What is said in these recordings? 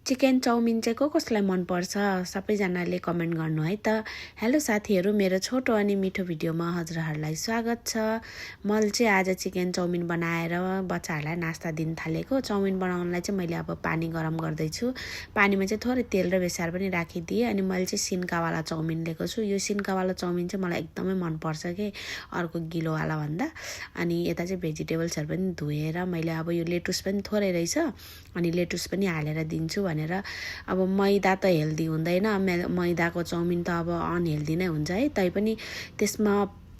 Chicken chowmein चाहिँ कसलाई मन पर्छ सबैजनाले कमेन्ट गर्नु है त। हेलो साथीहरू, मेरो छोटो अनि मिठो भिडियोमा हजुरहरूलाई स्वागत छ। मैले चाहिँ आज चिकन चाउमिन बनाएर बच्चाहरूलाई नास्ता दिन थालेको। चाउमिन बनाउनलाई चाहिँ मैले अब पानी गरम गर्दैछु। पानीमा चाहिँ थोरै तेल र बेसार पनि राखिदिएँ। अनि मैले चाहिँ सिन्कावाला चाउमिन लिएको छु। यो सिन्कावाला चाउमिन चाहिँ मलाई एकदमै मनपर्छ के अर्को गिलोवाला भन्दा। अनि यता चाहिँ भेजिटेबल्सहरू पनि धोएर मैले अब यो लेटुस पनि थोरै रहेछ अनि लेटुस पनि हालेर दिन्छु भनेर। अब मैदा त हेल्दी हुँदैन, मैदाको चाउमिन त अब अनहेल्दी नै हुन्छ है। तैपनि त्यसमा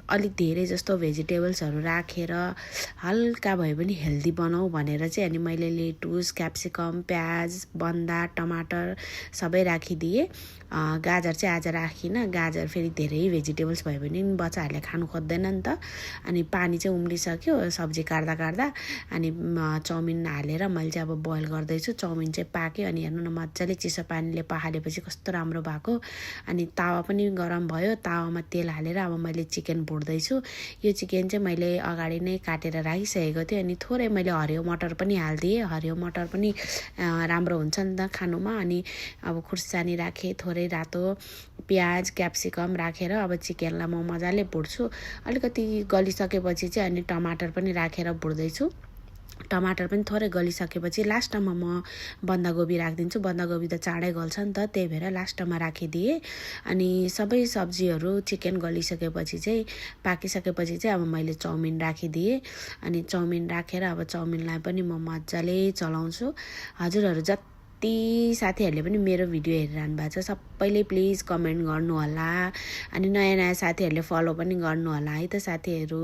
अलिक धेरै जस्तो भेजिटेबल्सहरू राखेर हल्का भए पनि हेल्दी बनाऊ भनेर चाहिँ अनि मैले लेटुस, क्याप्सिकम, प्याज, बन्दा, टमाटर सबै राखिदिएँ। गाजर चाहिँ आज राखिनँ। गाजर फेरि धेरै भेजिटेबल्स भयो भने बच्चाहरूले खानु खोज्दैन नि त। अनि पानी चाहिँ उम्लिसक्यो सब्जी काट्दा काट्दा। अनि चाउमिन हालेर मैले चाहिँ अब बोइल गर्दैछु। चाउमिन चाहिँ पाक्यो अनि हेर्नु न मजाले चिसो पानीले पखालेपछि कस्तो राम्रो भएको। अनि तावा पनि गरम भयो। तावामा तेल हालेर अब मैले चिकन भुट्दैछु। यो चिकन चाहिँ मैले अगाडि नै काटेर राखिसकेको थिएँ। अनि थोरै मैले हरियो मटर पनि हालिदिएँ। हरियो मटर पनि राम्रो हुन्छ नि त खानुमा। अनि अब खुर्सानी राखेँ, थोरै रातो प्याज, क्याप्सिकम राखेर अब चिकनलाई म मजाले भुट्छु। अलिकति गलिसकेपछि चाहिँ अनि टमाटर पनि राखेर भुट्दैछु। टमाटर पनि थोरै गलिसकेपछि लास्टमा म बन्दागोभी राखिदिन्छु। बन्दागोभी त चाँडै गल्छ नि त, त्यही भएर लास्टमा राखिदिएँ। अनि सबै सब्जीहरू चिकन गलिसकेपछि चाहिँ पाकिसकेपछि चाहिँ अब मैले चाउमिन राखिदिएँ। अनि चाउमिन राखेर अब चाउमिनलाई पनि म मजाले चलाउँछु। हजुरहरू जति साथीहरूले पनि मेरो भिडियो हेरिरहनु भएको छ सबैले प्लिज कमेन्ट गर्नु होला। अनि नयाँ नयाँ साथीहरूले फलो पनि गर्नु होला है त साथीहरू।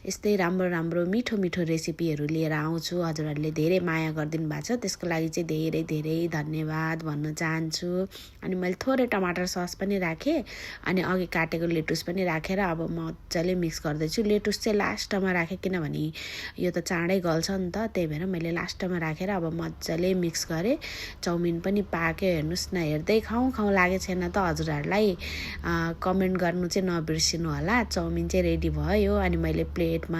यस्तै राम्रो राम्रो मिठो मिठो रेसिपीहरू लिएर आउँछु। हजुरहरूले धेरै माया गरिदिनु भएको छ, त्यसको लागि चाहिँ धेरै धेरै धन्यवाद भन्न चाहन्छु। अनि मैले थोरै टमाटर सस पनि राखेँ। अनि अघि काटेको लेटुस पनि राखेर अब मजाले मिक्स गर्दैछु। लेटुस चाहिँ लास्टमा राखेँ किनभने यो त चाँडै गल्छ नि त, त्यही भएर मैले लास्टमा राखेर अब मजाले मिक्स गरेँ। चाउमिन पनि पाक्यो, हेर्नुहोस् न। हेर्दै खाउँ खाउँ लागेको छैन त हजुरहरूलाई कमेन्ट गर्नु चाहिँ नबिर्सिनु होला। चाउमिन चाहिँ रेडी भयो। अनि मैले प्लेटमा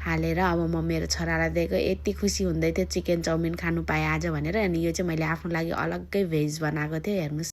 हालेर अब म मेरो छोरालाई दिएको। यति खुसी हुँदै थियो चिकन चाउमिन खानु पाएँ आज भनेर। अनि यो चाहिँ मैले आफ्नो लागि अलग्गै भेज बनाएको थिएँ, हेर्नुहोस्।